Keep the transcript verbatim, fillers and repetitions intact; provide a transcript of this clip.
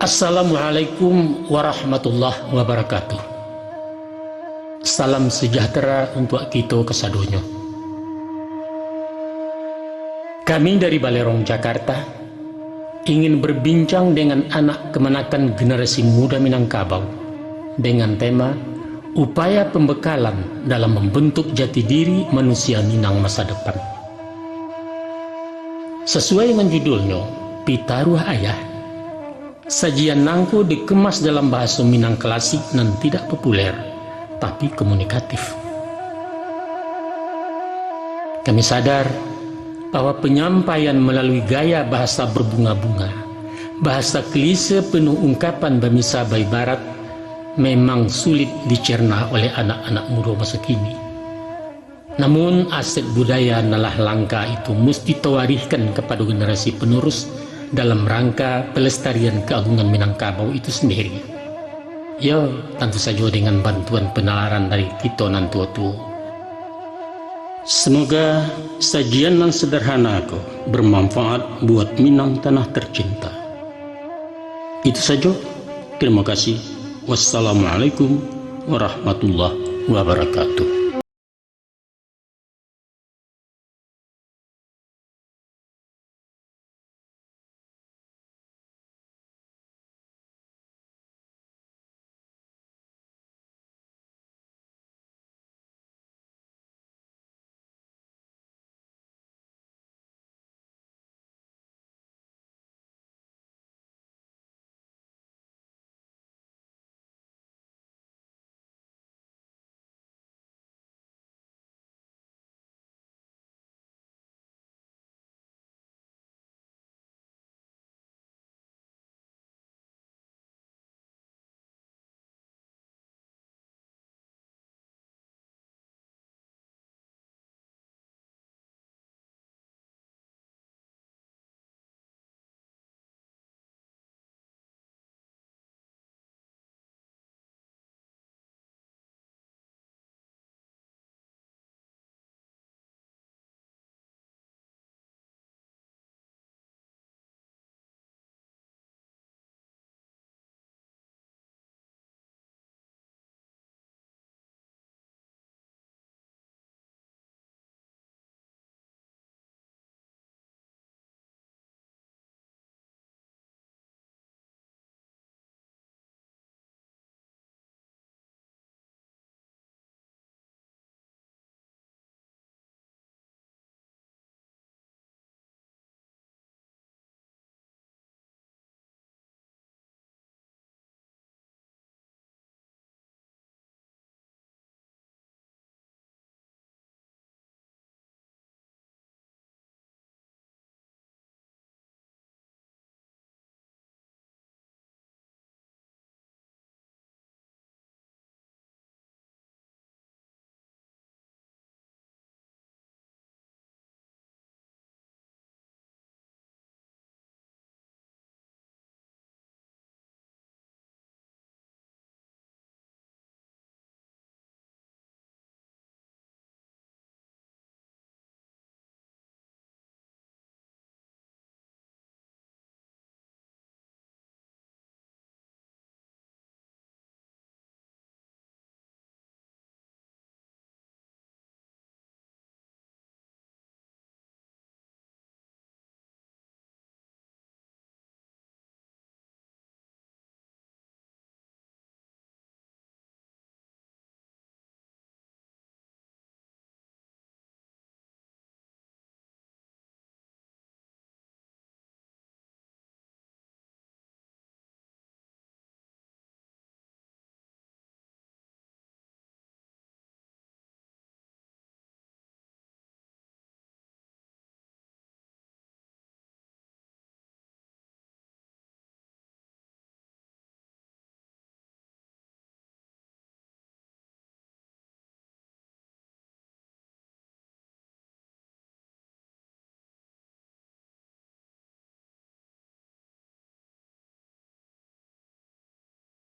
Assalamualaikum warahmatullahi wabarakatuh. Salam sejahtera untuak kito kasadonyo. Kami dari Balerong Jakarta ingin berbincang dengan anak kamanakan generasi muda Minangkabau dengan tema upaya pembekalan dalam membentuk jati diri manusia Minang masa depan. Sasuai dengan judulnyo, Pitaruah Ayah, sajian nangko dikemas dalam bahaso Minang klasik nan tidak populer, tapi komunikatif. Kami sadar bahwa penyampaian melalui gaya bahasa berbunga-bunga, bahasa klise penuh ungkapan bamisa baibarat, memang sulit dicerna oleh anak-anak mudo maso kini. Namun, aset budaya nan lah langka itu musti tawarihkan kapado generasi panurus dalam rangka pelestarian kaagungan Minangkabau itu sendiri. Yo, tantu sajo dengan bantuan panalaran dari kito nan tuo-tuo. Semoga sajian nan sederhana ko bermanfaat buat Minang tanah tercinta. Itu sajo. Terima kasih. Wassalamualaikum warahmatullahi wabarakatuh.